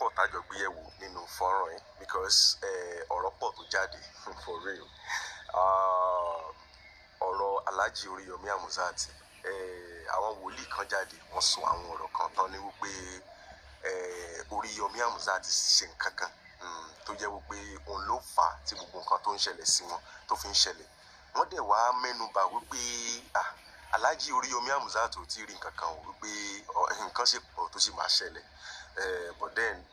pọ̀ tájọ gbéyẹ̀wò nínú fọ́nrán yìí because ọ̀rọ̀ pọ̀ tó jáde for real. Ọ̀rọ̀ Alhaji Oríyọmí Hamzat, àwọn wòlíì kan jáde, wọ́n sọ àwọn ọ̀rọ̀ kan tán ní wípé Oríyọmí Hamzat ṣe nǹkan kan tó jẹ́ wípé òun ló fà á tí gbogbo nǹkan tó ń ṣẹlẹ̀ sí wọn tó fi ń ṣẹlẹ̀. Wọ́n dẹ̀ wá mẹ́nuba wípé Alhaji Oríyọmí Hamzat ò tí ì rí nǹkan kan o, wípé nǹkan ṣe pọ̀ tó sì máa ṣẹlẹ̀. But then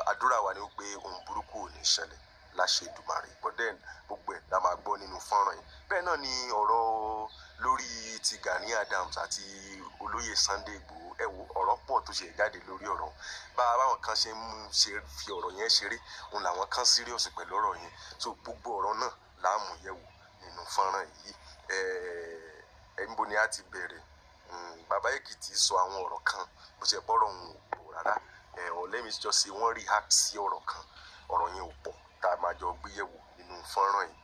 àdúrà wa ni wípé ohun burúkú ò ní ṣẹlẹ̀ láṣẹ Èdùmàrè. But then gbogbo ẹ̀ la máa gbọ́ nínú fọ́nrán yìí. Bẹ́ẹ̀ náà ni ọ̀rọ̀ lórí ti Gani Adams àti olóyè Sunday Igboho. Ẹ wo, ọ̀rọ̀ pọ̀ tó ṣe jáde lórí ọ̀rọ̀ bá báwọn kan ṣe ń mú ṣe fi ọ̀rọ̀ yẹn ṣeré, òun làwọn kan serious pẹ̀lú ọ̀rọ̀ yẹn. So gbogbo ọ̀rọ̀ náà la mú yẹ̀wò nínú fọ́nrán yìí. Ẹ níbo ni a ti bẹ̀rẹ̀? Bàbá Èkìtì sọ àwọn ọ̀rọ̀ kan, bó ṣe bọ́rọ̀ òun ò pọ̀ rárá. Or let me just say, wọ́n react sí ọ̀rọ̀ kan, ọ̀rọ̀ yẹn ò pọ̀ tá a máa jọ gbé yẹ̀wò nínú fọ́nrán yìí.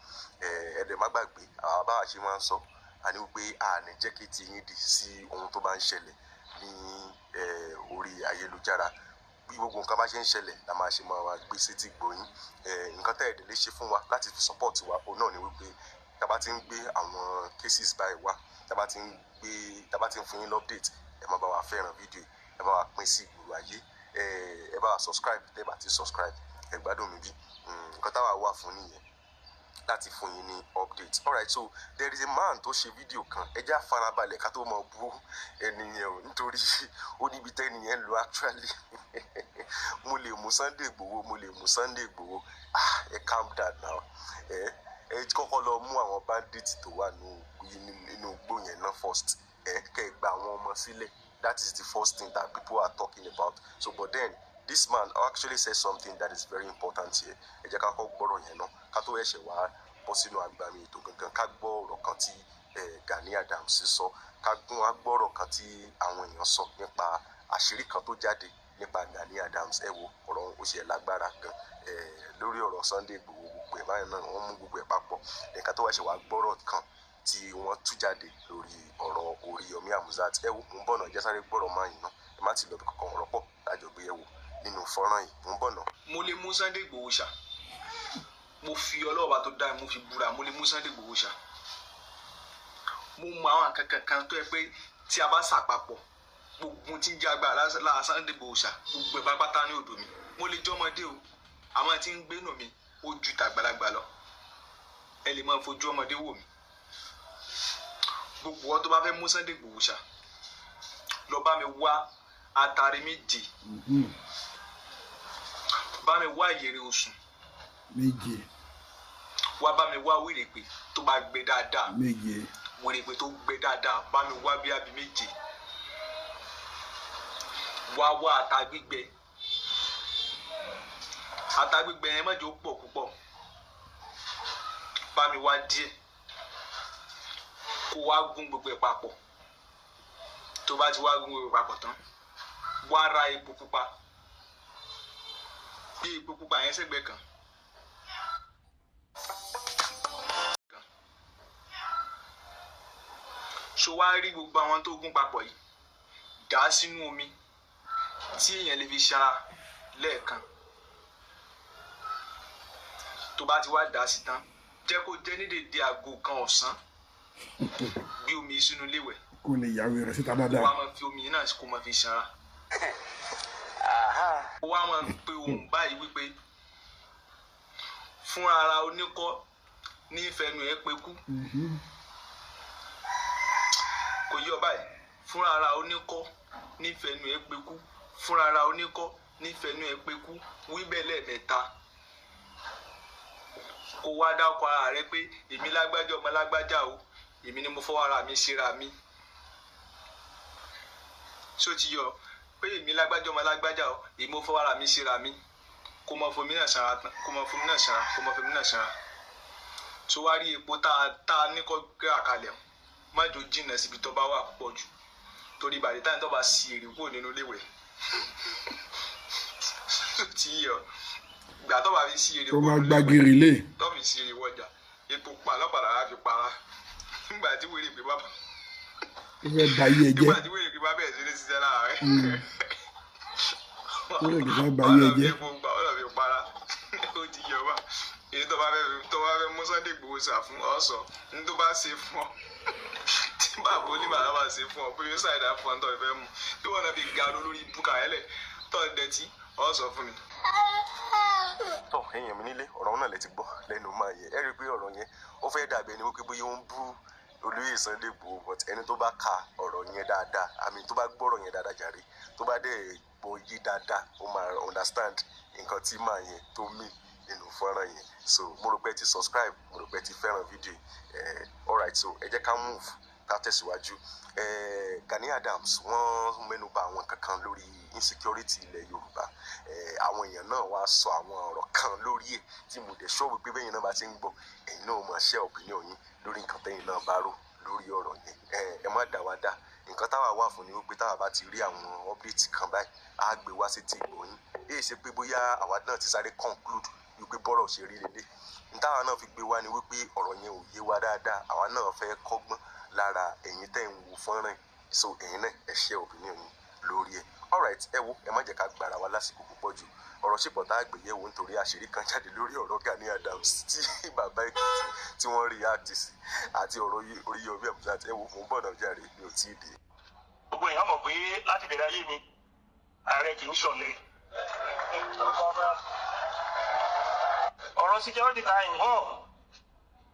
Ẹ dẹ̀ má gbàgbé àwọn bá a ṣe máa ń sọ, àní wípé a ní jẹ́ kí ti yín di sí ohun tó bá ń ṣẹlẹ̀ ní orí ayélujára. Bí gbogbo nǹkan bá ṣe ń ṣẹlẹ̀ la máa ṣe máa wá gbé sétí gbòyìn. Nǹkan tẹ́ ẹ̀ dẹ̀ lè ṣe fún wa láti fi support wa, òun náà ni wípé tá a bá ti ń gbé àwọn cases báyìí wá, tá a bá ti ń gbé, tá a bá ti ń fún yín update, ẹ má bá wa fẹ́ràn fídíò yìí, ẹ bá wa pín sí ìgboro ayé, ẹ bá wa subscribe tẹ́ ẹ bá ti subscribe. Ẹ gbádùn mi bí nǹkan táwa wà fún nìyẹn, láti fún yín ní update. Alright, so there is a man tó ṣe fídíò kan. Ẹ jẹ́ àfarabalẹ̀ ká tó mọ̀ bú ẹni yẹn o, nítorí ó níbi tẹ́ni yẹn lọ. Actually, mo lè mú Sunday Igboho, mo lè mú Sunday Igboho. Ah, ẹ calm down now. Ẹ kọ́kọ́ lọ mú àwọn bandits tó wà nínú igbó yẹn náà first. Ẹ kẹ́ ẹ gba àwọn ọmọ sílẹ̀. That is the first thing that people are talking about. So but then this man actually said something that is very important here. Ẹ jẹ́ ká kọ́ gbọ́rọ̀ yẹn náà ká tó ẹ̀ṣẹ̀ wá bọ́ sínú agbami ètò gangan, ká gbọ́ ọ̀rọ̀ kan tí Gani Adams sọ, ká gún wá gbọ́ ọ̀rọ̀ kan tí àwọn èèyàn sọ nípa àṣírí kan tó jáde nípa Gani Adams. Ẹ wo, ọ̀rọ̀ ó ṣe lágbára gan lórí ọ̀rọ̀ Sunday Igboho. Gbogbo ẹ̀ báyìí náà wọ́n mú gbogbo ẹ̀ papọ̀ nǹkan tó wá ṣe wá gbọ́rọ̀ kan tí wọ́n tú jáde lórí ọ̀rọ̀ Oríyọmí Hamzat. Ẹ wo, mò ń bọ̀ náà, jẹ́ sáré gbọ́rọ̀ máa yìí náà. Ẹ má ti lọ bí kankan, ọ̀rọ̀ pọ̀ lájọ gbé yẹ̀wò nínú fọ́nrán yìí. Mò ń bọ̀ náà. Mo lè mú Sunday Igboho ṣá, mo fi ọlọ́ọ̀bá tó dá, mo fi búra, mo lè mú Sunday Igboho ṣá. Mo mọ àwọn kankan kan tó yẹ pé tí a bá ṣàpapọ̀ gbogbo tí ń jẹ́ agbára lára Sunday Igboho ṣá, gbogbo ẹ̀ pátá ní odò mi. Mo lè jọmọdé o, àwọn tí ń gbénú mi ó ju tàgbàlagbà lọ. Ẹ lè máa fojú ọmọdé wò mí. Gbogbo ọ tó bá fẹ́ mú Sunday Igboho ṣá, lọ bá mi wá atare 7, bá mi wá ìyèrè osùn 7, wá bá mi wá wèrèpè tó bá gbẹ dáadáa, 7, wèrèpè tó gbẹ dáadáa, bá mi wá bí abi 7, wá wá ata gbígbẹ. Ata gbígbẹ yẹn má jẹ́ ó pọ̀ púpọ̀, bá mi wá díẹ̀, kó wá gún gbogbo ẹ̀ papọ̀. Tó bá ti wá gún gbogbo ẹ̀ papọ̀ tán, wá ra epo pupa, gbé epo pupa yẹn sẹ́gbẹ̀ẹ́ kan. So wá rí gbogbo àwọn tó gún papọ̀ yìí, dà á sínú omi tí èèyàn lè fi ṣara lẹ́ẹ̀kan. Tó bá ti wá dà á sí tán, jẹ́ kó jẹ́ ní dédé aago 1 ọ̀sán, gbé omi yìí sínú iléwẹ̀, kó lè yàwé rẹ̀ síta dáadáa. Wá máa fi omi yìí náà kó máa fi ṣanra. Ó wá máa pe ohun báyìí wípé fúnra ara oníkọ́ ní ìfẹnu ẹ̀ pé kú. Kò yí ọ báyìí. Fúnra ara oníkọ́ ní ìfẹnu ẹ̀ pé kú, fúnra ara oníkọ́ ní ìfẹnu ẹ̀ pé kú, wí bẹ́ẹ̀ lẹ́ẹ̀mẹ́ta. Kó wá dákọ ara rẹ pé èmi lágbájá ọmọ lágbájá o, èmi ni mo fọwọ́ ara mi ṣera mi. Ṣó ti yọ pé èmi lágbájá ọmọ lágbájá o, èmi mo fọwọ́ ara mi ṣera mi? Kó mọ fomi náà sanra tán, kó mọ fomi náà sanra, kó mọ fomi náà sanra. Tó wá rí epo tá a ní kọ́ gbé àkàlẹ̀, má jò jìnnà síbi tó bá wà púpọ̀ jù, torí bàdé táyà tó bá si èrè kúrò nínú iléèwẹ̀ tí yọ gbà tó bá fi sí èrè tó kúrò máa nínú gbàgìrì lé tó fi sí èrè wọjà, epo pa lọ́pàá lára fi para. Nígbà tí wèrè pé bá ó fẹ́ ba ayé ẹ jẹ́. Nígbà tí wèrè pé bá bẹ̀rẹ̀ sí ní ṣiṣẹ́ lára rẹ̀. Tó lè fẹ́ ba ayé ẹ jẹ́. Gbogbo àwọn ọ̀rọ̀ fi para ó ti yọ wá. Èyí tó bá fẹ́ tó bá fẹ́ mú Sunday Igboho sà fún ọ sọ ní tó bá ṣe fún ọ, tí bàbá oníbàárà bá ṣe fún ọ pé yóò ṣàìdá fún ọ tó fẹ́ mú tí wọn náà fi ga lórí búkà ẹlẹ tó dẹtí ọ sọ fún mi. Tọ ẹ̀yin mi nílé, ọ̀rọ̀ náà lẹ ti gbọ́ lẹ́nu máa yẹ. Ẹ rí i pé ọ̀rọ̀ yẹn, ó fẹ́ dàbí ẹni wípé bóyá ó ń bú olóyè Sunday Igboho, but ẹni tó bá ka ọ̀rọ̀ yẹn dáadáa, àmì tó bá gbọ́rọ̀ yẹn dáadáa jàre, tó bá dẹ̀ gbọ́ yé dáadáa, ó máa understand nǹkan tí màá yẹn tó mì nínú fọ́nrán yẹn. So mo rò pé ẹ ti subscribe, mo rò pé ẹ ti fẹ́ràn fídíò ẹ̀. Alright, so ẹ jẹ́ ká move, ká tẹ̀síwájú. Gani Adams, wọ́n mẹ́nu bà àwọn kankan lórí insecurity ilẹ̀ Yorùbá. Àwọn èèyàn náà wá sọ àwọn ọ̀rọ̀ kan lórí ẹ̀ tí mo dẹ̀ sọ wípé bẹ́yìn náà bá ti ń gbọ́, ẹ̀yin náà máa share opinion yín lórí nǹkan tẹ́yin náà bá rò lórí ọ̀rọ̀ yẹn. Ẹ má dá wa dá. Nǹkan táwa wà fún ni wípé táwa bá ti rí àwọn update kan báyìí, á gbé wá sí ti ìgbọ̀ yín. Èyí ṣe pé bóyá àwa náà ti sáré conclude wípé bọ́rọ̀ ṣe rí lélẹ̀. N táwa náà fi gbé wá ni wípé ọ̀rọ̀ yẹn ò yé wa dáadáa, àwa náà fẹ́ kọ́gbọ́n lára ẹ̀yin tẹ́ ń wo fọ́nrán yìí. So ẹ̀yin náà, ẹ share opinion yín lórí ẹ̀. Alright, ẹ wo, ẹ má jẹ́ ká gbára wa lásìkò púpọ̀ jù. Ọ̀rọ̀ ṣìpọ̀ tá a gbé yẹ̀wò nítorí àṣírí kan jáde lórí ọ̀rọ̀ Gani Adams tí bàbá Èkìtì tí wọ́n react sí àti ọ̀rọ̀ Oríyọmí Hamzat. Ẹ wo, mò ń bọ̀ náà jàre, mi ò tí ì dé. Gbogbo èèyàn mọ̀ pé láti bẹ̀rẹ̀ ayé mi, ààrẹ kì í ṣọ̀lẹ. Ọ̀rọ̀ security ta involve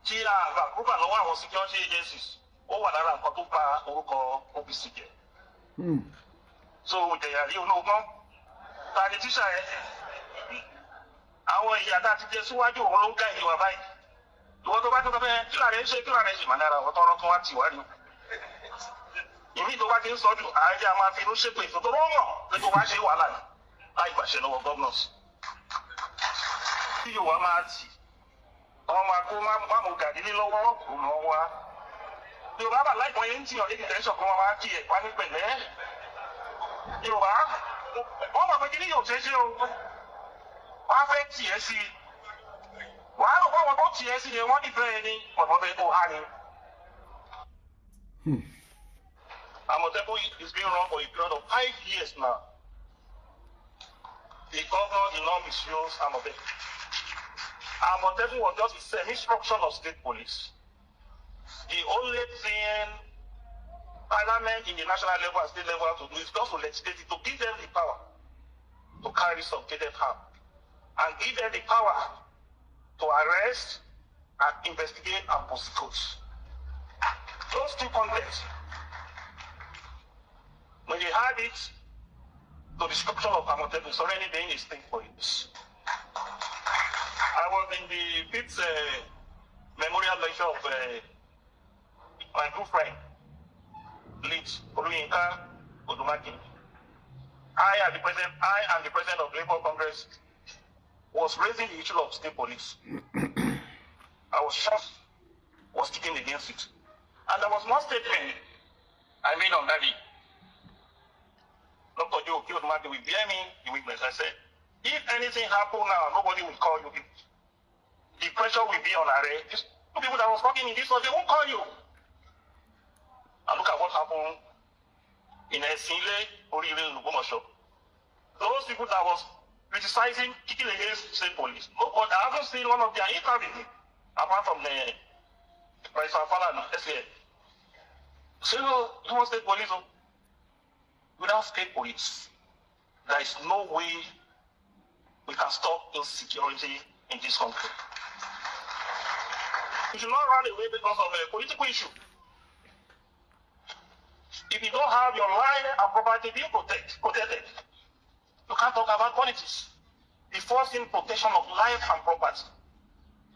tí a gbà kúrò lọ́wọ́ àwọn security agencies, ó wà lára nǹkan tó bà orúkọ OPC jẹ́. So jẹ̀yà rí olóògbọ́n ta ni tíṣà ẹ̀, àwọn ìyá tá a ti jẹ síwájú, òun ló ń ká ìdí wa báyìí. Ìwọ tó bá tó fẹ́ kí làrẹ̀ ń ṣe, kí làrẹ̀ ń ṣe, màdára ọ̀tọ̀ ọ̀rọ̀ kan wá tì wá ni ìmí tó bá ti ń sọ jù, ààrẹ a máa fi inú ṣépè fún tó rọ́mọ̀ pé tó bá ṣe wàhálà ni láì gbàṣẹ lọ́wọ́ governors. Tí yóò wá máa tì wọ́n máa kó má mú gàdí ní lọ́wọ́ kò lọ́ wá. Yorùbá bá láìpẹ́ yẹn ń tìyàn lébi tẹ́sán kó wọ́n máa kí ẹ̀ pa ní pẹ̀lẹ́. Yorùbá wọ́n mọ̀ pé kí ni yóò ṣe é ṣe o, wọ́n á fẹ́ tì ẹ́ sí i. Wàá rò pé àwọn tó tì ẹ́ sí yẹn, wọ́n nífẹ̀ẹ́ ni ọ̀pọ̀ fẹ́ kó há ni. Àmọ̀tẹ́kùn is being run for a period of 5 years now. The governor did not misuse Àmọ̀tẹ́kùn. Àmọ̀tẹ́kùn was just a semi-structure of state police. The only thing Parliament in the national level and state level have to do is just to legislate it, to give them the power to carry some cadet harm and give them the power to arrest and investigate and prosecute. Those two contents, when they had it to the structure of Amotekun, it's already been a state police. I was in the fifth memorial lecture of my good friend, late Oluyinka Odumakin. I am the president of Labour Congress, was raising the issue of state police. I was shocked, was kicking against it. And there was one statement I made on that day. Dr. Joe Odumakin will bear me the witness. I said, if anything happen now, nobody will call you. The pressure will be on Are. These two people that was talking in this one, they won't call you. And look at what happened in Esinle, Orire, Ogbomoso. Those people that was criticizing, kicking against state police. No, but I haven't seen one of their interviews, apart from the Professor Falana, SAN. So, you want state police? Oh? Without state police, there is no way we can stop insecurity in this country. You should not run away because of a political issue. If you don't have your life and property being protected, you can't talk about politics. The first thing, protection of life and property.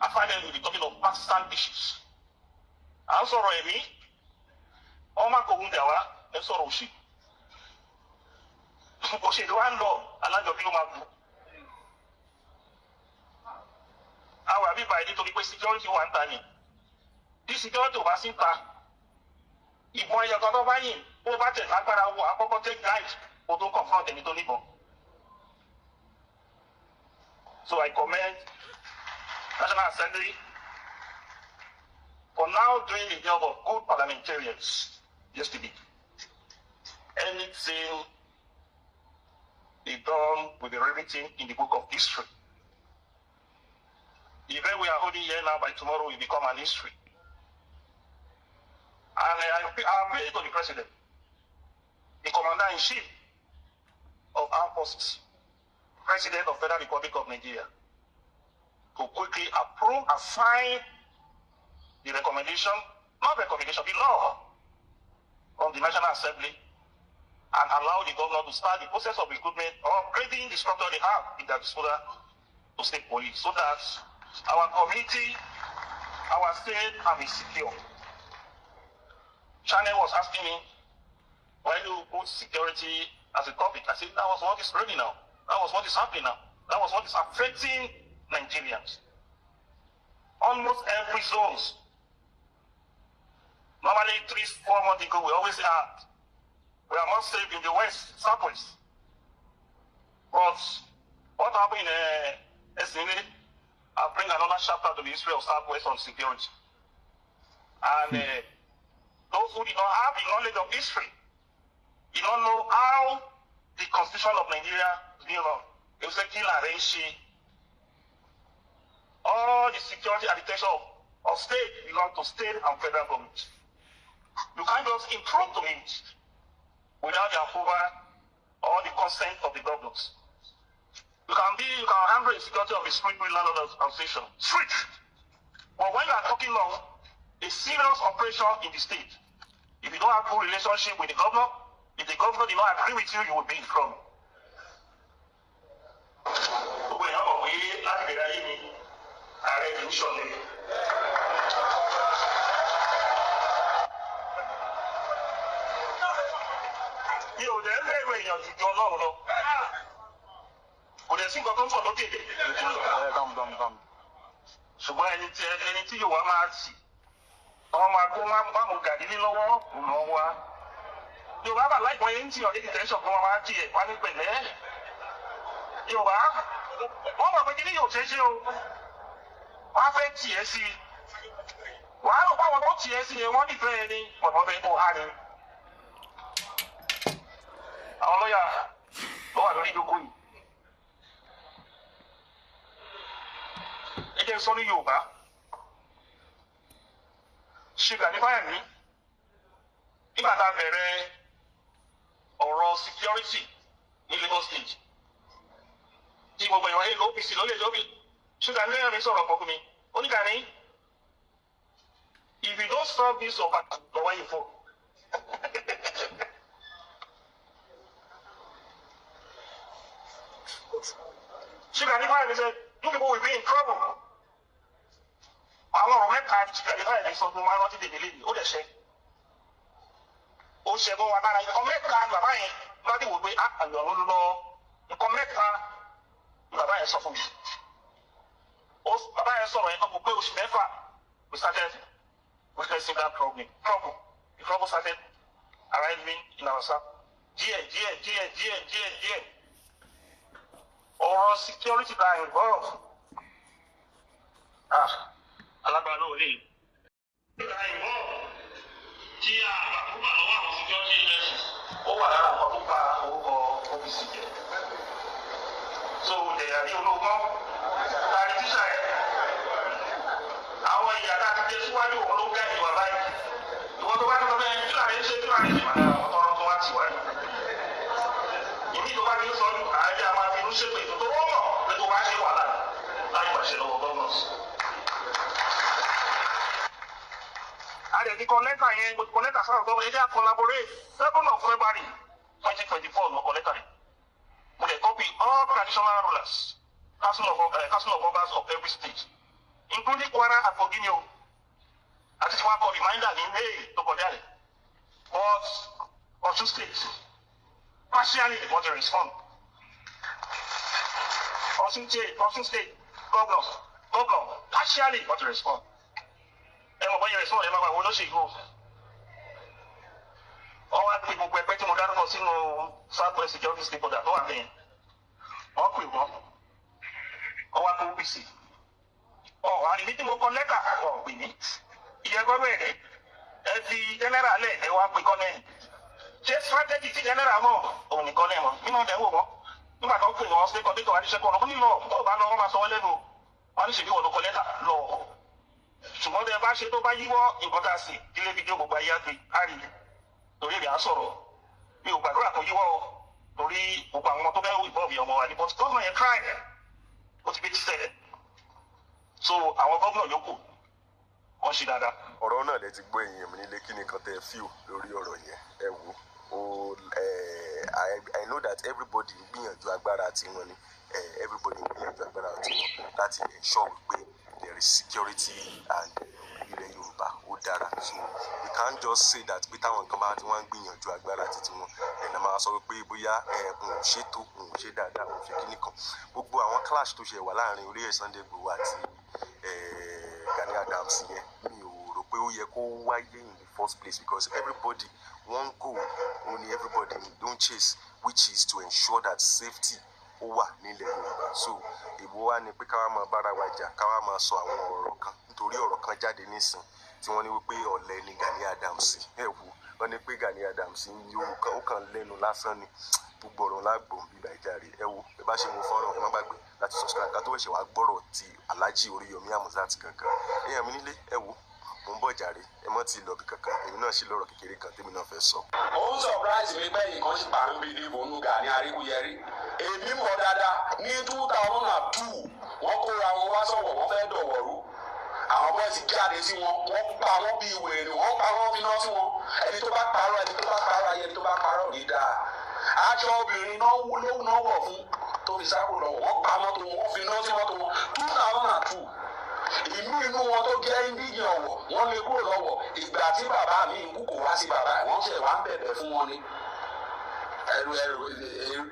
And finally, we'll be talking of partisan issues. À ń sọ̀rọ̀ ẹ̀mí, ọmọ kò ń dà wá, ẹ sọ̀rọ̀ òṣì. Òṣèlú wa ń lọ, alájọbí ló máa kú. Àwọn àbí báyìí nítorí pé security wà ń ta ni. Bí security ò bá sí ń ta, ìbọn ẹyọ kan tó bá yìn, bó bá tẹ̀ lágbára wo, àkọ́kọ́ take guide kó tó confront ẹni tó níbọn. So I commend National Assembly for now doing the job of good parliamentarians yesterday. Anything they've done will be rewritten in the book of history. The event we are holding here now, by tomorrow, will become an history. And I appeal to the president, the commander-in-chief of armed forces, President of Federal Republic of Nigeria, to quickly approve and sign the recommendation, not recommendation, the law from the National Assembly, and allow the governor to start the process of recruitment or upgrading the structure they have in their disposal to state police, so that our community, our state can be secure. Channel was asking me, why do you put security as a topic? I said, that was what is really now. That was what is happening now. That was what is affecting Nigerians. Almost every zones. Normally, 3-4 months ago, we always say, we are not safe in the west, southwest. But what happened in Esine, I bring another chapter to the history of Southwest on security. And those who did not have the knowledge of history, you don't know how the constitution of Nigeria is being run. They will say, kill Arenshi. All the security architecture of state belong to state and federal government. You can't just improve to it without the approval or the consent of the governors. You can handle the security of a street with landlord association. Street. But when you are talking of a serious operation in the state, if you don't have good relationship with the governor, if the governor did not agree with you, you will be in trouble. Gbogbo èèyàn mọ̀ pé láti bẹ̀rẹ̀ ayé mi, ààrẹ kì í ṣọ̀lẹ. Mi ò dẹ̀ bẹ̀rù èèyàn jù ju Ọlọ́run lọ. Kò dẹ̀ sí nǹkan tó ń bọ̀ lókè. Ṣùgbọ́n ẹni tí yóò wá máa tì, wọ́n máa kó máa mú gàdí ní lọ́wọ́ òun wá. Yorùbá bá láìpẹ́ yẹn ń tì ọ̀dẹ́ detention kí wọ́n máa tì ẹ̀ wá ní pẹ̀lẹ́. Yorùbá wọ́n mọ̀ pé kí ni yóò ṣe é ṣe o. Wọ́n á fẹ́ tì ẹ́ sí i. Wàá rò báwọn tó tì ẹ́ sí i wọ́n nífẹ̀ẹ́ ni ọ̀nà ọbẹ̀ kò há ni. Àwọn lọ́yà ló wà lórí ìjókòó yìí. Ẹ jẹ́ sọ ní Yorùbá. Ṣé Gani Fáyẹ̀mí nígbà tá a bẹ̀rẹ̀ ọ̀rọ̀ security ní Lagos State tí gbogbo èèyàn hẹ́lò OPC ló lè lóbi ṣé Gani Fáyẹ̀mí sọ̀rọ̀ kan fún mi ó ní Gani, if you don't solve this ọba lọ́wọ́ yìí fún. Ṣé Gani Fáyẹ̀mí said you people will be in trouble. Àwọn ọ̀rọ̀ mẹ́ta tí Gani Fáyẹ̀mí sọ fún wa rántí dèdè lé ní ó dẹ̀ ṣe. Ó ṣe mọ́ wa lára nǹkan mẹ́ta bàbá yẹn láti wò pé àyọ̀ ló lọ nǹkan mẹ́ta bàbá yẹn sọ fún mi. Bàbá yẹn sọ̀rọ̀ yẹn kọ́ pé oṣù mẹ́fà we started witnessing that problem. The trouble started arriving in our south. Díẹ̀ díẹ̀ díẹ̀ díẹ̀ díẹ̀ díẹ̀. Ọ̀rọ̀ security ta involve. Alágbára náà ò lè. Tí a àgbàkúgbà lọ́wọ́ àwọn security agencies, ó wà lára nǹkan tó pa orúkọ OPC jẹ. So dẹ̀yà ní olóògbọ́n, tàbí tíṣà ẹ̀, àwọn ìyá tá a ti dé síwájú òun ló ń gáàdì wà báyìí. Ìwọ tó bá ní sọ bẹ́ẹ̀ kí làárẹ̀ ṣe kí làárẹ̀ ṣe máa dára àwọn tọrọ tó wá tì wáyé. Ìmí tó bá ti ń sọ jù, ààrẹ a máa fi inú ṣépè tó wọ́n mọ̀ pé tó bá ṣe wàhálà láì pàṣẹ lọ́wọ́ governors. A lè ti kọ lẹ́tà yẹn, mo ti kọ lẹ́tà sáà gbọ́dọ̀ ẹjẹ́ collaborate 7 of February 2024 mo kọ lẹ́tà yẹn. Mo lè copy all traditional rulers, council of obas of every state, including Kwara and Kogi o. Àti tí wọ́n kọ reminder ní May tó kọjá rẹ̀. But Ọ̀ṣun state partially want to respond. Ọ̀ṣun state governor partially want to respond. Ẹ mọ̀ bọ́yá ẹ̀sùn ẹ̀ máa wà wọ́n lóṣèlú. Wọ́n wá pé gbogbo ẹgbẹ́ tí mo dárúkọ sínú South West Security Stakeholder tó wà lẹ́yìn. Wọ́n pè wọ́n. Wọ́n wá pé OPC. Ọ̀hún àní tí mo kọ lẹ́tà ọ̀ pè mí. Ìyẹn gbọ́dọ̀ ẹ̀ ẹ fi general lẹ̀ ẹ wá pé kọ́nẹ́. Ṣé strategy tí general mọ̀ òun nìkan lẹ̀ mọ̀ nínú ọ̀dẹ̀ wò wọ́n. Nígbà tó ń pè wọ́n sí kọ́ńtẹ́tọ̀ wá ní sẹ́kọ̀ọ́ ọ̀nà nílò tó bá lọ wọ́n máa sọ wọ́n lẹ́nu. Wọ́n ní ṣèbí wọ́n ló kọ lẹ́tà lọ. Ṣùgbọ́n bí ẹ bá ṣe tó bá yíwọ́ nǹkan tá a sì ilé fídíò gbogbo ayé àgbè á rí i. Torí èmi à ń sọ̀rọ̀. Mi ò gbàdúrà kó yíwọ́ o. Torí gbogbo àwọn ọmọ tó fẹ́ ìbọ̀wì ọmọ wa ni but gómìnà yẹn try ẹ̀. Ó ti fi ti sẹ̀. So àwọn gómìnà yòókù wọ́n ṣe dáadáa. Ọ̀rọ̀ náà lẹ ti gbọ́, ẹ̀yin mi nílé, kí ni nǹkan tẹ́ ẹ fíò lórí ọ̀rọ̀ yẹn? Ẹ wò ó, I know that everybody ń gbìyànjú agbára tiwọn ni. Everybody ń gbìyànjú agbára tiwọn láti ensure wípé there is security and ilẹ̀ Yorùbá ó dára. So we can't just say that pé táwọn kan bá ti wọ́n ń gbìyànjú agbára títí wọn ẹ̀ náà máa sọ wípé bóyá ẹ̀ ń ṣe tó ń ṣe dáadáa, ń ṣe kíní kan. Gbogbo àwọn clash tó ṣe wà láàrin olóyè Sunday Igboho àti Gani Adams yẹn, mi ò rò pé ó yẹ kó wáyé in the first place, because everybody, one goal only everybody don chase, which is to ensure that safety ó wà nílẹ̀ Yorùbá. So èwo wa ni pé káwa máa bára wa jà, káwa máa sọ àwọn ọ̀rọ̀ kan nítorí ọ̀rọ̀ kan jáde nísìn tí wọ́n ní wípé ọ̀lẹ ni Gani Adams? Ẹ wò, wọ́n ní pé Gani Adams ń yó ó kàn lẹ́nu lásán ni. Gbogbo ọ̀rọ̀ lágbọ̀n bíbá ìjàre. Ẹ wo, ẹ bá ṣe wo fọ́nrán, ẹ má gbàgbé láti subscribe ká tó ẹ̀ṣẹ̀ wá gbọ́rọ̀ ti Alhaji Oríyọmí Hamzat kankan. Èèyàn mi nílé, ẹ wo, mò ń bọ̀ jàre, ẹ mọ́ ti lọ bí kankan. Èmi náà ṣì lọ́rọ̀ kékeré kan tèmi náà fẹ́ sọ. Ó ń surprise mi pé nǹkan ṣì pa ń bí ní ìbònú Gani Aríkúyẹrí. Èmi mọ̀ dáadáa, ní 2002, wọ́n kóra wọn wá sọ̀wọ̀, wọ́n fẹ́ dọ̀wọ̀ rú. Àwọn boys jáde sí wọn, wọ́n pa wọ́n bíi wèrè, wọ́n pa wọ́n fi náà sí wọn. Ẹni tó bá parọ́, ẹni tó bá parọ́ ayé, ẹni tó bá parọ́ rí dáa. Aṣọ obìnrin náà ló náà wọ̀ fún tó fi sáko lọ́wọ́. Wọ́n pa mọ́tò wọn, wọ́n fi náà sí mọ́tò wọn. 2002, ìlú inú wọn tó jẹ́ indigene Ọ̀wọ̀, wọ́n lè kúrò lọ́wọ́. Ìgbà tí bàbá mi ń kú, kò wá sí bàbá ẹ̀, wọ́n ṣẹ̀ wá ń bẹ̀bẹ̀ fún wọn ni. Ẹrù ẹrù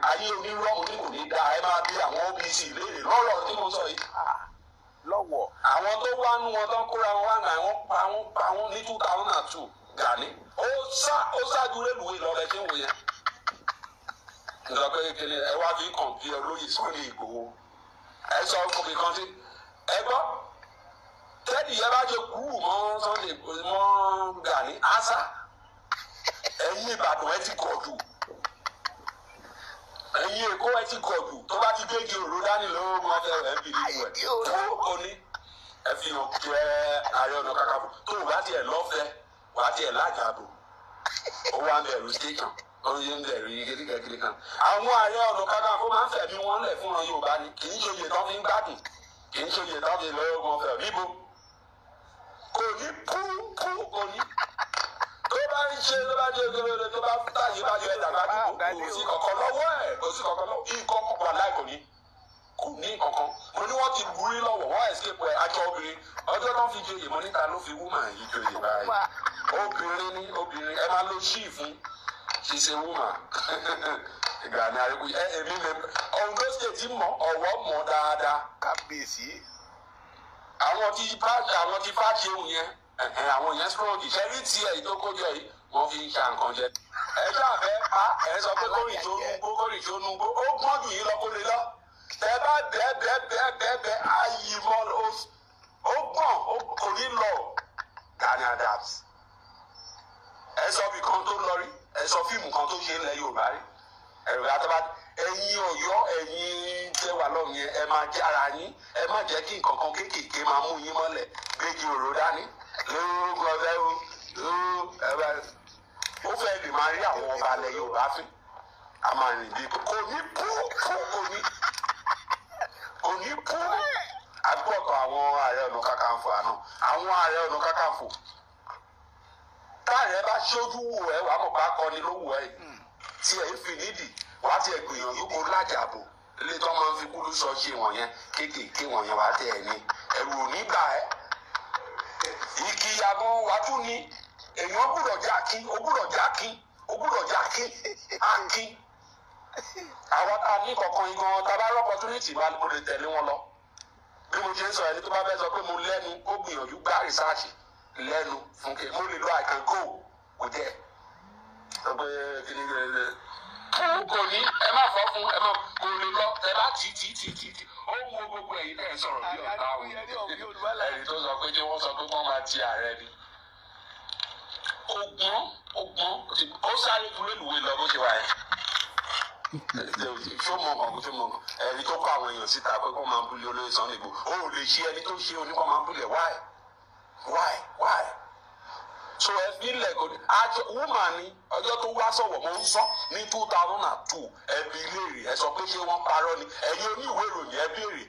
ayé onírọ́mù ní kò ní dáa. Ẹ máa bí àwọn OPC léèrè lọ́rọ̀ tí mo sọ yìí. Lọ́wọ́. Àwọn tó wá nú wọn tó ń kóra wọn wá náà, wọ́n pa wọ́n pa wọ́n ní 2002. Gani ó sá, ó ṣáájú rélùwé lọ bẹ ṣé ń wò yẹn. Nǹkan pé kíni ẹ wá fi kàn bí olóyè Sunday Igboho? Ẹ sọ òkè kan sí ẹ gbọ́ tẹ́lì yẹn bá ṣe kú mọ́ Sunday mọ́ Gani asa. Ẹ̀yin Ìbàdàn, ẹ ti gọ̀ jù. Ẹ̀yin Èkó, ẹ ti gọ̀ jù. Tó bá ti gbégi òró dání lọ́wọ́ wọn fẹ́ ẹ̀ ń bì nínú ẹ̀ tó o ní ẹ fi hàn jẹ́ Ààrẹ Ọ̀nà Kakanfò. Tó o bá tiẹ̀ lọ́fẹ̀ẹ́, wàá tiẹ̀ lájàbò. Ó wá ń bẹ̀rù station, ó ń yé ń bẹ̀rù yìí kékeré kan. Àwọn Ààrẹ Ọ̀nà Kakanfò máa ń fẹ̀mí wọn lẹ̀ fún wọn Yorùbá ni. Kì í ṣe oyè tán fi ń gbádùn, kì í ṣe oyè tán fi lọ́wọ́ wọn fẹ̀ níbo. Kò ní kú kú, kò ní tó bá ń ṣe, tó bá ṣe tó tó bá táyé bá yọ ẹ̀dá gbádùn, kò sí kankan lọ́wọ́ ẹ̀, kò sí kankan lọ́wọ́ ìkọ̀kọ̀ wà láì, kò ní, kò ní kankan. Mo ní wọ́n ti wúrí lọ́wọ́, wọ́n escape ẹ̀. Aṣọ obìnrin ọjọ́ tó ń fi joyè, mo níta ló fi woman yìí joyè báyìí? Obìnrin ní obìnrin, ẹ máa lo ṣíì fún. She is a woman. Gani Aríkúyè ẹ, èmi lè Ondo State mọ ọ̀wọ́ mọ dáadáa. Kábíyèsí. Àwọn tí Fáṣeun yẹn ẹ̀hẹ̀n, àwọn yẹn strong. Ṣẹ́rí tiẹ̀ yìí tó kójọ yìí, wọ́n fi ń ṣa nǹkan jẹ. Ẹ ṣáàfẹ́ pa ẹ sọ pé kórì tó nugbó, kórì tó nugbó, ó gbọ́n jù yín lọ, kó lè lọ. Tẹ bá bẹ́ẹ̀ bẹ́ẹ̀ bẹ́ẹ̀ bẹ́ẹ̀ bẹ́ẹ̀ ayì mọ́, ó gbọ́n, ó kò ní lọ. Gani Adams, ẹ sọ bí kan tó lọ rí, ẹ sọ fíìmù kan tó ṣe ń lẹ Yorùbá rí. Ẹ̀rọ àtàbà ẹ̀yin Ọ̀yọ́, ẹ̀yin tẹ́ wà lọ́hùn yẹn, ẹ máa jẹ́ ara yín. Ẹ má jẹ́ kí nǹkan kan kéékèèké máa mú yín mọ́lẹ̀. Gbégi òró dání lórúkọ ọ̀fẹ́ o ẹ bá ó fẹ́ lè máa rí àwọn ọba alẹ́ Yorùbá fín. A máa rìn bí kò ní kú kú, kò ní, kò ní kú. Agbọ́tọ̀ àwọn Ààrẹ Ọ̀nà Kakanfò àná, àwọn Ààrẹ Ọ̀nà Kakanfò, táàrẹ bá ṣojú wò ẹ, wàá mọ̀ bá kọ́ni ló wù ẹ tí ẹ fi nídìí, wàá tiẹ̀ gbìyànjú kó lájàbò ilé tó máa ń fi kúlú sọ ṣe wọ̀nyẹn kéékèèké wọ̀nyẹn, wàá tẹ̀ ẹ́ ní ẹ̀rù ò ní bà ẹ́. Ìkìyàgò wàá tún ní èèyàn gbúdọ̀ jẹ́ akin, ó gbúdọ̀ jẹ́ akin, ó gbúdọ̀ jẹ́ akin akin. Àwọn tá a ní kankan igan tá a bá rí opportunity bá, mo lè tẹ̀lé wọn lọ. Bí mo ṣe ń sọ, ẹni tó bá fẹ́ sọ pé mo lẹ́nu, ó gbìyànjú gbá research lẹ́nu fún kí mo lè lọ. I can go kò jẹ́ sọ pé kí ni kò ní. Ẹ má fọ́ fún ẹ má kò lè lọ. Ẹ bá tì tì tì tì tì, ó ń wo gbogbo ẹ̀yin tẹ̀ ń sọ̀rọ̀ bí ọ̀tá òun. Ẹni tó sọ pé jẹ́ wọ́n sọ pé wọ́n máa ti ààrẹ ni. Ogun ogun ó sáré ju rélùwé lọ bó ṣe wà yẹn. Ṣó mọ nǹkan tó mọ ẹni tó kọ àwọn èèyàn síta pé kó máa bully olóyè Sunday Igboho? Ó lè ṣe ẹni tó ṣe oníkó máa bully ẹ. Why, why, why? So ẹ fi ilẹ̀ kò ní àti woman ni ọjọ́ tó wá sọ̀wọ̀, mo ń sọ ní 2002. Ẹ bi léèrè, ẹ sọ pé ṣé wọ́n parọ́ ni? Ẹ̀yin oníwèé ìròyìn, ẹ béèrè,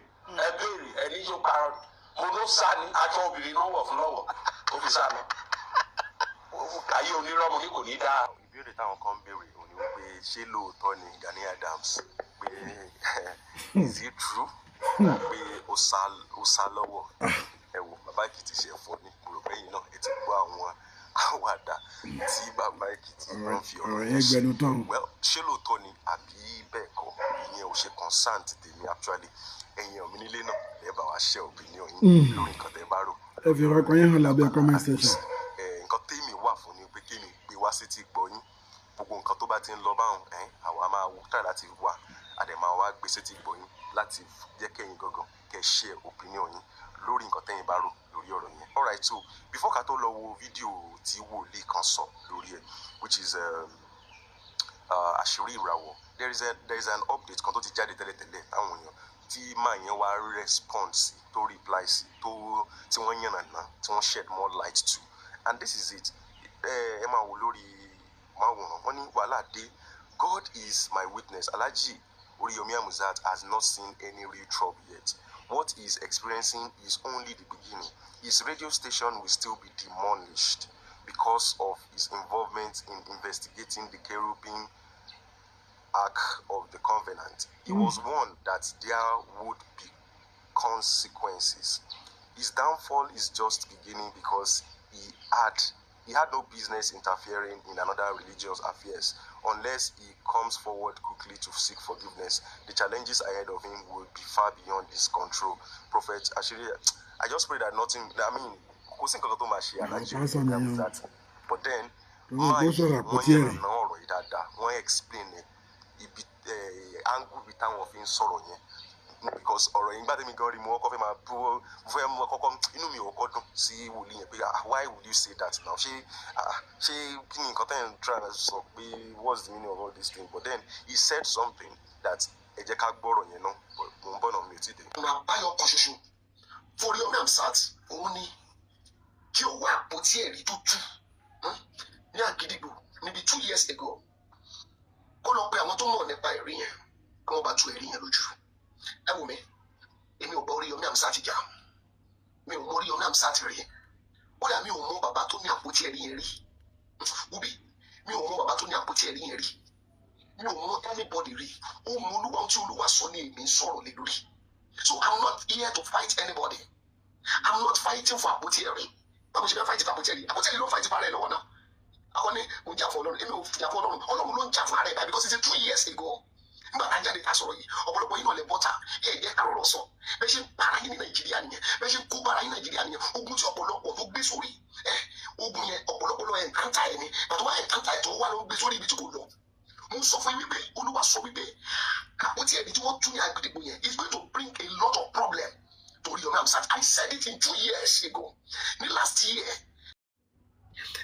ẹ béèrè, ẹni yóò parọ́ ni. Mo ló sá ni, aṣọ obìnrin náà wọ̀ fún lọ́wọ́ ó fi sá lọ. Ayé onírọ́mọ ní kò ní dáa. Ìbéèrè táwọn kan ń béèrè òní wípé, ṣé lóòótọ́ ni Gani Adams pé, is it true pé ó sá lọ́wọ́? Ẹ wò, Bàbá Èkìtì ṣe ẹ̀fọ́ ní. Mo rò pé ẹ̀yin náà ẹ ti gbọ́ àwọn àwàdà tí Bàbá Èkìtì náà fi ọ̀rọ̀ Ọ̀rọ̀ yẹn yẹn ṣe. gbẹnu tán. Well, ṣé lóòótọ́ ni àbí bẹ́ẹ̀ kọ́, ìyẹn ò ṣe concern ti tèmi actually. Ẹ̀yin ọ̀mí nílé náà, ẹ bá wa share opinion yín lórí nǹkan tẹ́ bá rò. Ẹ fi ọ̀rọ̀ kan yẹn hàn lábẹ́ comment section. Nǹkan tèmi wà fún ni pé kémi gbé wá sí ti gbọ́ yín gbogbo nǹkan tó bá ti ń lọ báwọn ẹ, àwa máa wò try láti wà, a dẹ̀ máa wá gbé sétí gbọ́ yín láti jẹ́ kẹ́yìn gangan kẹ́ share opinion yín lórí nǹkan tẹ́yìn bá rò lórí ọ̀rọ̀ yẹn. Alright, so before ká tó lọ wo fídíò tí wòlíì kan sọ lórí ẹ̀, which is Àṣírí Ìràwọ̀, there is an update kan tó ti jáde tẹ́lẹ̀tẹ́lẹ̀ táwọn èèyàn tí máa yẹn wá respond sí, tó reply sí, tó tí wọ́n yànnàná, tí wọ́n shed more light to, and this is it. Ẹ máa wò lórí máwòrán. Wọ́n ní wàhálà dé. "God is my witness. Alhaji Oriyomi Hamzat has not seen any real trouble yet. What he is experiencing is only the beginning. His radio station will still be demolished because of his involvement in investigating the Cherubim Ark of the Covenant. He was warned that there would be consequences. His downfall is just beginning because he had no business interfering in another religious affairs. Unless he comes forward quickly to seek forgiveness, the challenges ahead of him will be far beyond his control. Prophet Ashiri." I just pray that nothing, I mean, kò sí nǹkan kan tó máa ṣe Alhaji Pásọ̀ nìyẹn o. Hamzat. But then, Tòun máa kó yìí sọ̀rọ̀ wọ́n àpótí ẹ̀rí. yànnàná ọ̀rọ̀ yìí dáadáa, wọ́n explain ẹ̀ ibi angle ibi táwọn fi ń sọ̀rọ̀ yẹn, because ọ̀rọ̀ yìí, gbàdé mi gan rí, mo kọ́kọ́ fẹ́ máa bú, mo fẹ́ mọ kọ́kọ́, inú mi ò kọ́ dùn sí wòlíì yẹn pé, ah, why would you say that now? Ṣé, ah, ṣé kí ni nǹkan tẹ́ ń try to sọ pé, what's the meaning of all this thing? But then he said something that ẹ jẹ́ ká gbọ́rọ̀ yẹn náà. But mo ń bọ̀ náà, mi ò tí ì dé. Ọ̀nà àbáyọ kan ṣoṣo fún Oríyọmí Hamzat, òun ni kí ó wá àpótí ẹ̀rí tó tú ní Àgídìgbò níbi 2 years ago, kó lọ pe àwọn tó mọ̀ nípa ẹ̀rí yẹn, kí wọ́n bá tú ẹ̀rí yẹn lójú. Ẹ wò mí, èmi ò bá Oríyọmí Hamzat jà, mi ò mọ Oríyọmí Hamzat rí. Kódà mi ò mọ bàbá tó ní àpótí ẹ̀rí yẹn rí. Wúbi, mi ò mọ bàbá tó ní àpótí ẹ̀rí yẹn rí, mi ò mọ anybody rí. Ó mọ Olúwa, ohun tí Olúwa sọ ní èmi ń sọ̀rọ̀ lé lórí. So I'm not here to fight anybody. I'm not fighting for àpótí ẹ̀rí. Báwo ṣe fẹ́ fight for àpótí ẹ̀rí? Àpótí ẹ̀rí ló ń fight for ara ẹ̀ lọ́wọ́ náà. Àwọn ní mo ń jà fún Ọlọ́run, èmi ò jà fún Ọlọ́run, Ọlọ́run ló ń jà fún ara ẹ̀ báyìí, because it's 2 years ago nígbà tá a jáde tá a sọ̀rọ̀ yìí. Ọ̀pọ̀lọpọ̀ yìí náà lè bọ́ta, ẹ̀ jẹ́ kárọ̀rọ̀ sọ. Bẹ́ẹ̀ ṣe ń para yín ní Nàìjíríà nìyẹn, bẹ́ẹ̀ ṣe ń kó para yín ní Nàìjíríà nìyẹn. Ogun tí ọ̀pọ̀lọpọ̀ tó gbé sórí ẹ̀, ogun yẹn, ọ̀pọ̀lọpọ̀ lọ encounter ẹ̀ ni pàtó wá encounter ẹ̀ tó wá ló ń gbé sórí ibi tí kò lọ. Mo sọ fún yín wípé Olúwa sọ wípé àpótí ẹ̀rí tí wọ́n tún ní Àgídìgbò yẹn is going to bring a lot of problem to Oriyomi Hamzat. I said it in 2 years ago, ní last year,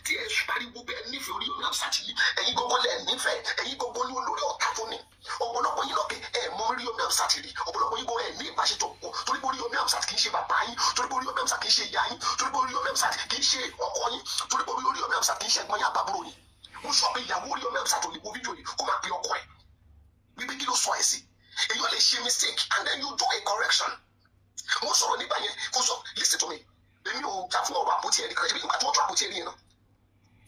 tí ẹ pariwo bẹ́ẹ̀ nífẹ̀ẹ́ Oríyọmí Hamzat yìí. Ẹ̀yin gbogbo lẹ̀ nífẹ̀ẹ́, ẹ̀yin gbogbo ní olórí ọ̀tá fún ni. Ọ̀pọ̀lọpọ̀ yín lọ́kẹ́ ẹ̀ mọ Oríyọmí Hamzat rí. Ọ̀pọ̀lọpọ̀ yín gbọ́ ẹ̀ ní ìbáṣepọ̀ pọ̀, torí pé Oríyọmí Hamzat kì í ṣe bàbá yín, torí pé Oríyọmí Hamzat kì í ṣe ìyá yín, torí pé Oríyọmí Hamzat kì í ṣe ọkọ yín, torí pé Oríyọmí Hamzat kì í ṣe ẹ̀gbọ́n yín àbábúrò yín. Mo sọ pé ìyàwó Oríyọmí Hamzat ò lè wo fídíò yìí kó má pe ọkọ ẹ̀ wípé kí ló sọ ẹ̀ sí. Èyàn lè ṣe mistake and then you do a correction. Mo sọ̀rọ̀ nígbà yẹn kó sọ, listen to me, èmi ò jà fún ọ̀rọ̀ àpótí ẹ̀rí kan. Ṣe bí nígbà tí wọ́n tún àpótí ẹ̀rí yẹn náà,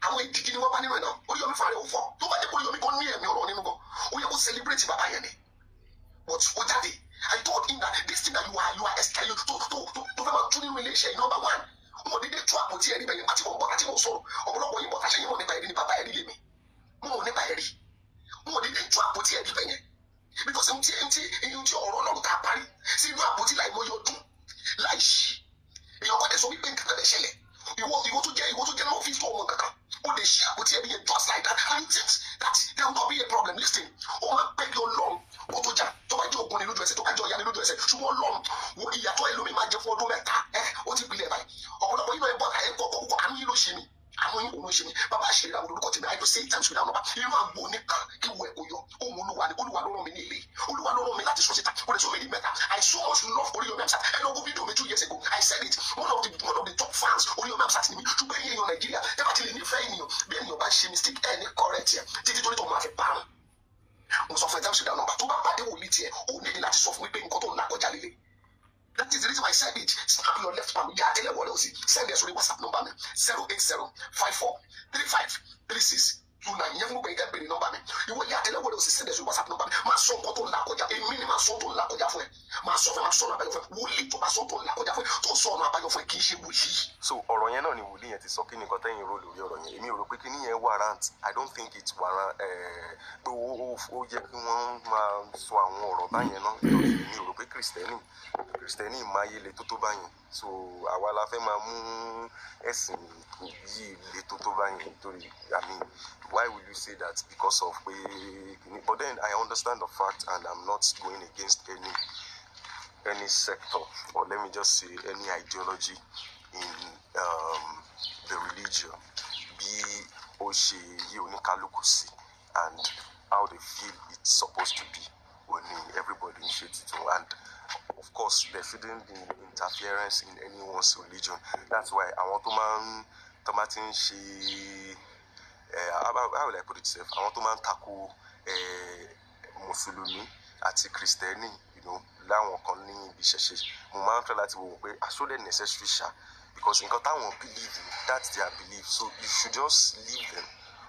àwọn ìdíjí ni wọ́n bá nínú ẹ̀ náà. Oríyọmí fúnra rẹ̀ ó fọ́. Tó bá jẹ́ pé Oríyọmí kan ní ẹ̀mí ọ̀rọ̀ nínú gan, ó yẹ kó celebrate bàbá yẹn ni, but ó jáde. I told him that this thing that you are escalating tó fẹ́ máa tú nínú ilé iṣẹ́ yìí, number one, wọn dédé tú àpótí ẹ̀rí bẹ́yẹn àti wọn bọ́ àti wọn sọ̀rọ̀. Ọ̀pọ̀lọpọ̀ yín bọ́ tàṣẹ yín mọ̀ nípa ẹ̀rí ni bàbá ẹ̀rí lèmi. Mo mọ̀ nípa ẹ̀rí. Wọn dédé tú àpótí ẹ̀rí bẹ́yẹn because ohun tí ọ̀rọ̀ Ọlọ́run tá a parí sí inú àpótí láì mọyì ọdún láì ṣí, èèyàn kọ́ dẹ̀ sọ wípé nǹkan kan lè ṣẹlẹ̀. Ìwọ tó jẹ́ lọ́fíìsì tó ọmọ kankan, ó lè ṣí àpótí ẹ̀rí yẹn just like that, and you think that there will not be a problem? Listen, ó máa pẹ́ kí Ọlọ́run kó tó jà. Tó bá jẹ́ ogun ni lójú ẹsẹ̀, tó bá jẹ́ ọ̀yá ni lójú ẹsẹ̀, ṣùgbọ́n Ọlọ́run wo ìyàtọ̀ ẹlòmíì máa jẹ fún ọdún 3 ẹ ó ti pilẹ̀ báyìí. Ọ̀pọ̀lọpọ̀ yìí náà ẹ bọ́ ẹ kọ́ kọ́. Àánú yìí ló ṣe mí. Àánú Ahọ́n yín, òun ló ṣe mí. Bàbá àṣírí àwọn olórúkọ tèmi. I do say times without number, inú àgbo oníkan kí wọ ẹ̀ kó yọ. Ohun Olúwa ni. Olúwa ló rán mi ní ilé, Olúwa ló rán mi láti sọ síta. Kò lè sọ méjì mẹ́ta. I so much love Oríyọmí Hamzat. Ẹ lọ wo fídíò mi 2 years ago, I said it, one of the top fans Oríyọmí Hamzat ni mi. Ṣùgbọ́n ẹ̀yin èèyàn Nàìjíríà, ẹ bá ti lè nífẹ̀ẹ́ ènìyàn, bí ènìyàn bá ṣe mistake, ẹ ní correct ẹ títí torí tó máa fi parun. Mo sọ fún ẹ times without number, tó bá pàdé wòlíì tiẹ̀, ó ní láti sọ fún mi pé nǹkan tó ń là kọjá lélẹ̀. That is the reason why I said it. Snap your left palm. Yà á tẹ́lẹ̀ wọlé òsì. Send ẹ̀ sórí WhatsApp number mi, 08054353629. Ìyẹn fún gbogbo ẹ̀yin tẹ́ bèrè nọ́mbà mi. Ìwọ yà á tẹ́lẹ̀ wọlé òsì, send ẹ̀ sórí WhatsApp number mi. Máa sọ nǹkan tó ń là kọjá. Èmi ni máa sọ tó ń là kọjá fún ẹ. Máa sọ fún ẹ, máa sọ ọ̀nà àbáyọ fún ẹ. Wòlíì tó bá sọ tó ń là kọjá fún ẹ, tó sọ ọ̀nà àbáyọ fún ẹ, kì í ṣe wòlíì. So ọ̀rọ̀ yẹn náà ni wòlíì yẹn ti sọ. Kí ni nǹkan tẹ́yìn rò lórí ọ̀rọ̀ yẹn? Èmi ò rò pé kí ni yẹn warrant. I don't think it warrant pé ó yẹ kí wọ́n máa sọ àwọn ọ̀rọ̀ báyẹn náà, nítorí èmi ò rò pé Kìrìsìtẹ́nì máa yé le tó tó báyẹn. So àwa la fẹ́ máa mú ẹ̀sìn yìí le tó tó báyẹn, nítorí, I mean, why will you say that because of pé kìíní? But then I understand the fact and I'm not going against any sector, or let me just say any ideology in the religion, bí ó ṣe yé oníkálukú sí and how they feel it's supposed to be òní everybody ń ṣe tuntun. And of course there shouldn't be interference in anyone's religion. That's why àwọn tó máa ń tó máa ti ń ṣe, how will I put it sef, àwọn tó máa ń tako mùsùlùmí àti kìrìsìtẹ́nì láwọn kan ní ibi ìṣẹ̀ṣe, mo máa ń try láti wò ó pé àṣọlẹ̀ necessary ṣá, because nǹkan táwọn believe in, that's their belief, so you should just leave them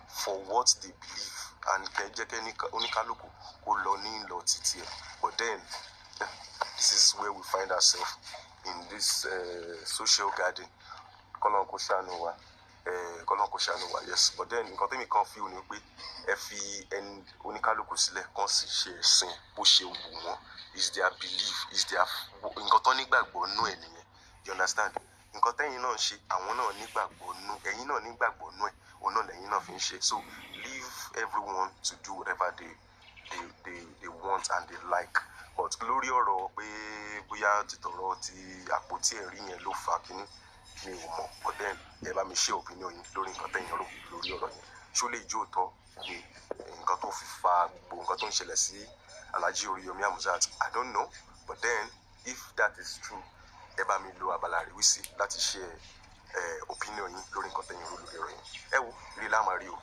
for what they believe and kẹ́ jẹ́ kẹ́ oníkálukú kó lọ ní lọ títí ẹ̀. But then this is where we find ourselves in this social garden. Kọ́lọ́n kó ṣàánú wa, kọ́lọ́n kó ṣàánú wa. Yes, but then nǹkan tẹ́mi kan feel ni pé ẹ fi ẹni oníkálukú sílẹ̀ kán sì ṣe ẹ̀sìn bó ṣe wù wọ́n. Is their belief, is their nǹkan tó nígbàgbọ́ nú ẹ̀ nìyẹn, you understand? Nǹkan tẹ́yìn náà ń ṣe, àwọn náà nígbàgbọ́ nú, ẹ̀yin náà nígbàgbọ́ nú ẹ̀, òun náà lẹ́yìn náà fi ń ṣe. So leave everyone to do whatever they want and they like. But lórí ọ̀rọ̀ pé bóyá tìtọ̀rọ̀ ti àpótí ẹ̀rí yẹn ló fa kínní, mi ò mọ̀. But then ẹ bá mi ṣe opinion yín lórí nǹkan tẹ́yìn rò lórí ọ̀rọ̀ yẹn. Ṣó lè jó òótọ́ ni nǹkan tó fi fa gbogbo nǹkan tó ń ṣẹlẹ̀ sí Alhaji Oriyomi Hamzat? I don't know. But then if that is true, ẹ bá mi lo abala àríwísí láti ṣe opinion yín lórí nǹkan tẹ́yìn rò lórí ọ̀rọ̀ yẹn. Ẹ wo rí láàmú rí o.